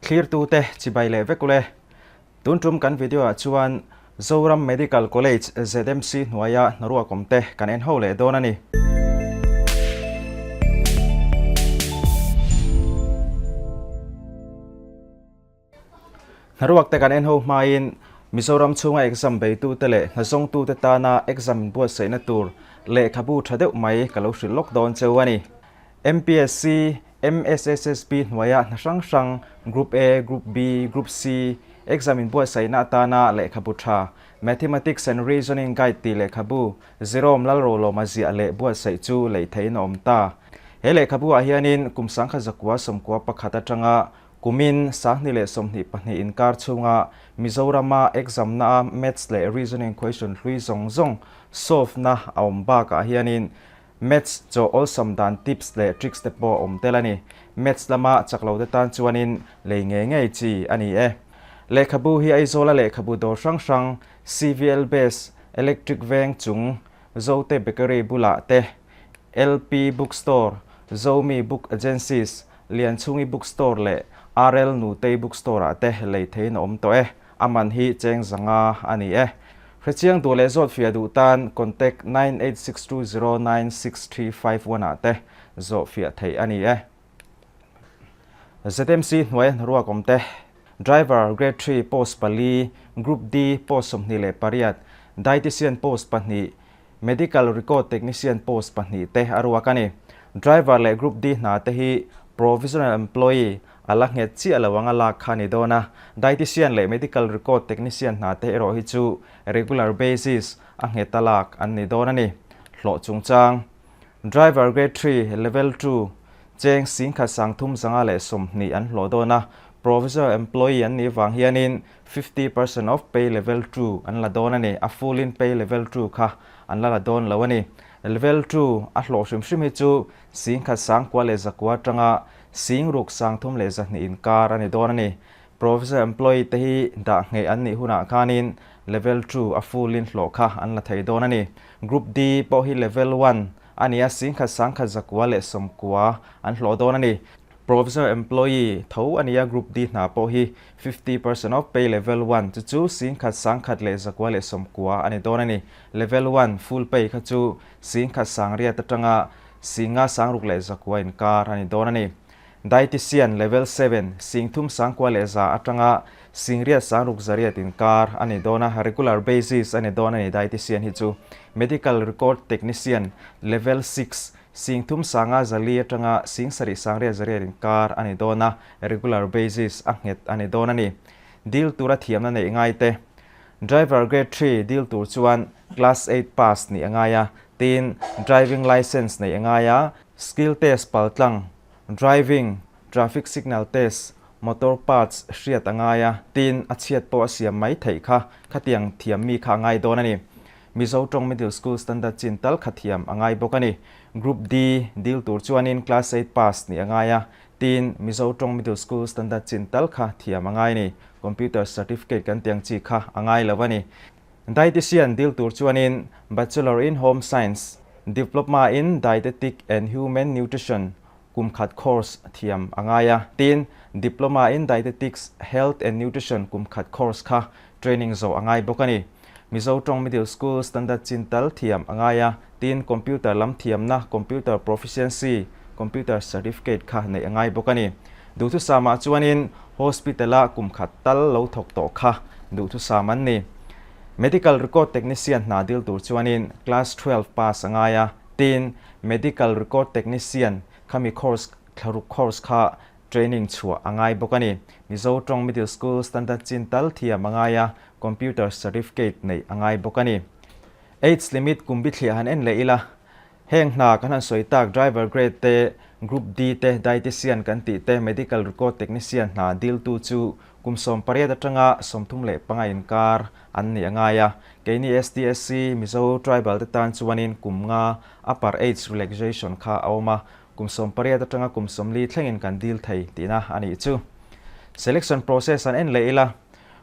Thlirtute chibai leh vek ule. Tun tum kan video ah chuan Zoram Medical College, ZMC, hnuaia hnaruak awmte kan en ho leh dawn a ni. Hnaruak te kan en ho hmain Mizoram chhunga exam beitute leh hnazawngtute tana exam inbuatsaihna tur lehkhabu tha deuh mai ka lo hrilh lawk dawn cheu a ni. MPSC, MSSSB hnuaia hna hrang hrang Group A, Group B, Group C exam inbuatsaihna atana lehkhabu tha Mathematics and Reasoning Guide tih lehkhabu Jerome Lalrolawma ziah leh buatsaih chu lei theihin a awm ta. He lehkhabu ah hianin kum sangkhat zakua 11 atanga Kumin 2022 inkar chhunga Mizorama exam-na a Maths leh Reasoning question hlui zawng zawng solve-na a awm bakah hianin Maths chaw awlsam dan tips leh tricks te pawh a awm tel a ni. Maths lama chak lo te tan chuanin lei ngei ngei chi a ni e. Lehkhabu hi Aizawla lehkhabu dawr hrang hrang, CVL Base, Electric Veng chung, Zote Bakery bulah te, LP Bookstore, Zomi Book Agencies, Lianchhungi Bookstore leh RL Nutei Bookstore ah te lei theiin a awm tawh e. A man hi cheng zanga a ni e. Hrechiang duh leh zawt fiah duh tan contact 9862096351 ah te zawh fiah theih a ni e. ZMC hnuai hnaruak awm te, Driver Grade Three post pali, Group D post 28, Dietician post pahnih, Medical Record Technician post pahnih te a ruak a ni. Driver leh Group D hna te hi Provisional Employee a la nghet chiah lo anga lak kha a ni dawn a. Dietician leh Medical Record Technician hna te erawh hi chu regular basis a nghet a lak an ni dawn a ni. Hlawh chungchang Driver Grade Three, Level Two, cheng singkhat 320 an hlawh dawn a. Provisional Employee an nih vang hianin 50% of pay level two an la dawn a ni. A full in pay level two kha an la la dawn lo a ni. Level two a hlawh hrim hrim hi chu 11,100 atanga 63,200 inkar a ni dawn a ni. Provisional employee te hi dah ngheh an nih hunah khanin level two a full in hlawh kha an la thei dawn a ni. Group D pawh hi level one a ni a, 11,190 an hlawh dawn a ni. Provisional employee tho a nia Group D hna pawh hi 50% of pay level one chu chu 11,190 a ni dawn a ni. Level one full pay kha chu 11,800 atanga 56,100 inkar a ni dawn a ni. Dietician level seven 31,100 atanga 86,600 inkar a ni dawn a, regular basis a ni dawn a ni dietician hi chu. Medical record technician level six 34,400 atanga 78,800 inkar a ni dawn a, regular basis a nghet a ni dawn a ni. Dil tura thiamna neih ngai te. Driver Grade Three dil tur chuan Class Eight pass nih a ngai a, tin Driving Licence neih a ngai a, Skill Test paltlang, Driving, Traffic Signal Test, Motor Parts hriat a ngai a, tin a chhiat pawh a siam mai theih kha khatiang thiam mi kha a ngai dawn a ni. Mizo tawng Middle School Standard chin tal kha thiam a ngai bawk a ni. Group D dil tur chuanin Class Eight pass nih a ngai a, tin Mizo tawng Middle School Standard chin tal kha thiam a ngai a ni. Computer Certificate kan tiang chi kha a ngai lo a ni. Dietitian dil tur chuanin Bachelor in Home Science, Diploma in Dietetic and Human Nutrition kum khat course thiam a ngai a, tin Diploma in Dietetics, Health and Nutrition kum khat course kha training zawh a ngai bawk a ni. Mizo tawng Middle School Standard chin tal thiam a ngai a, tin Computer lam thiamna Computer Proficiency, Computer Certificate kha neih a ngai bawk a ni. Duhthusamah chuanin Hospital-a kum khat tal lo thawk tawh kha duhthusam an ni. Medical Record Technician hna dil tur chuanin Class 12 pass a ngai a, tin Medical Record Technician khami course thlaruk course kha training chhuah a ngai bawk a ni. Mizo tawng Middle School Standard chin tal thiam a ngai a, Computer Certificate neih a ngai bawk a ni. Age limit kum bithliah han en leh ila, heng hna kan han sawi tak Driver Grade te, Group D te, Dietician kan tih te, Medical Record Technician hna diltu chu kum 18 atanga 35 inkar an nih a ngai a. Keini STSC, Mizo Tribal te tan chuanin kum nga upper age relaxation kha a awm a, kum 18 atanga kum 40 thlengin kan dil thei tihna a nih chu. Selection process an en leh ila,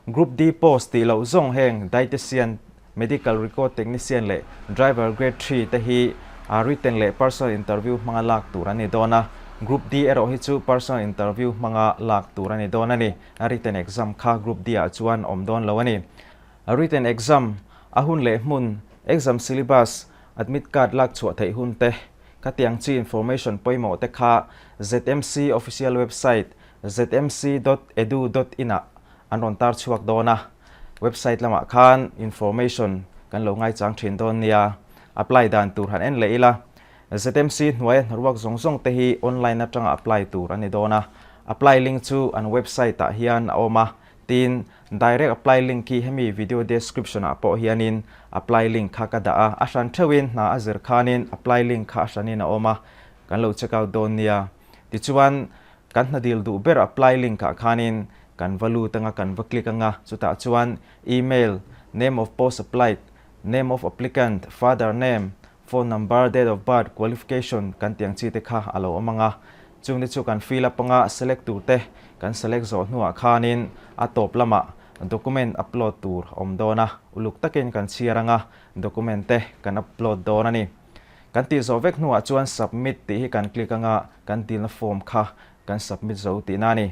Group D post tih loh zawng heng Dietician, Medical Record Technician leh Driver Grade Three te hi a written leh personal interview hmanga lak tur an ni dawn a. Group D erawh hi chu personal interview hmanga lak tur a ni dawn a ni. Written exam kha Group D ah chuan awm dawn lo a ni. Written exam, a hun leh hmun, exam syllabus, admit card lak chhuah theih hun te, khatiang chi information pawimawh te kha ZMC official website zmc dot edu dot in ah an rawn tar chhuak dawn a, website lamah khan information kan lo ngaichang thin dawn nia, apply dan tur han en leh ila. ZMC hnuaia hnaruak zawng zawng te hi online atanga apply tur a ni dawn a, apply link chu an website ah hian a awm a, tin direct apply link hi hemi video description ah pawh hianin apply link kha ka dah a, a hran theuhin hna a zir khanin apply link kha a hranin a awm a, kan lo check out dawn nia. Tichuan kan hna dil duh ber apply link ah khanin kan va lut anga kan va click anga, chutah chuan email, name of post applied, name of applicant, father name, Phone number, date of birth, qualification kan tih ang chi te kha a lo awm ang a. Chung te chu kan fill up anga select tur te kan select zawh hnuah khanin a tawp lamah document upload tur a awm dawn a, uluk takin kan chhiar anga document te kan upload dawn a ni. Kan tih zawh vek hnuah chuan submit tih hi kan click anga kan dilna form kha kan submit zo tihna a ni.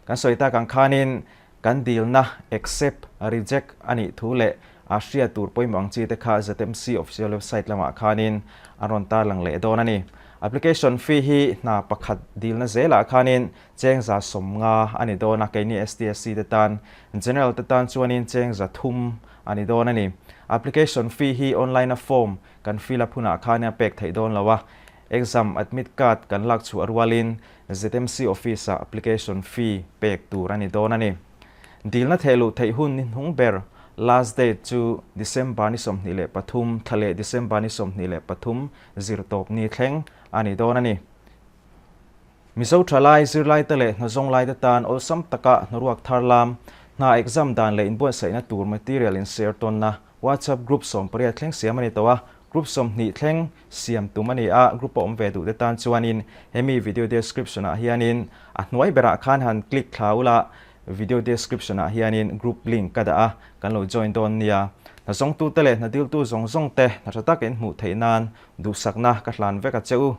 Kan sawi tak ang khanin Kan dilna accept, reject a nih thu leh a hriat tur pawimawh ang chi te kha ZMC official website lamah khanin an rawn tarlang leh dawn a ni. Application fee hi hna pakhat dilna zelah khanin cheng 150 a ni dawn a, keini STSC te tan, General te tan chuanin cheng 300 a ni dawn a ni. Application fee hi online a form kan fill up hunah khanin a pek theih dawn lo a, exam admit card kan lak chhuah rualin ZMC Office-ah application fee pek tur a ni dawn a ni. Dilna theh luh theih hun ni hnung ber, last date, chu December ni 23 thla leh December ni 23 zirtawp ni thleng a ni dawn a ni. Mizo thalai, zirlaite leh hnazawng laite tan awlsam taka hnaruak thar lam, hna exam dan leh inbuatsaihna tur material inshare tawnna WhatsApp group 18 thleng siam a ni tawh a, group 20 thleng siam tum a ni a, group a awm ve duh te tan chuanin hemi video description ah hianin a hnuai berah khan han click thla ula, video description ah hianin group link ka dah a, kan lo join dawn nia. Hna zawngtute leh hna diltu zawng zawng te hna tha tak in hmuh theih nan duhsakna ka hlan vek a che u.